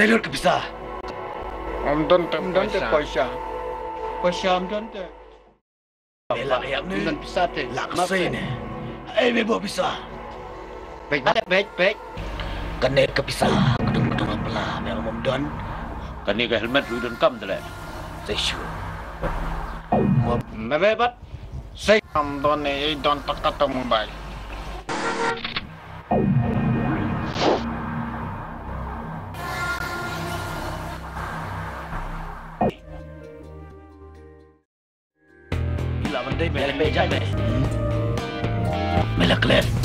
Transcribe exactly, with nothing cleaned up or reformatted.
Sa lut ka pisa. Ym don te, ym don te pisa. Pisa ym don te. Ela ïap ne. Ym don pisa te. La ka sei ne. Ei, me buh pisa. Peit, peit, peit. Kane ka pisa, ka dang, ka dang pala, me ym don. Kane ka helmet ruh donkam te leh. Sei shu. Me, me bat. Sei ym don ne, ei don ta kata mobile. Ila ban dei me, me jai me. Me la klet.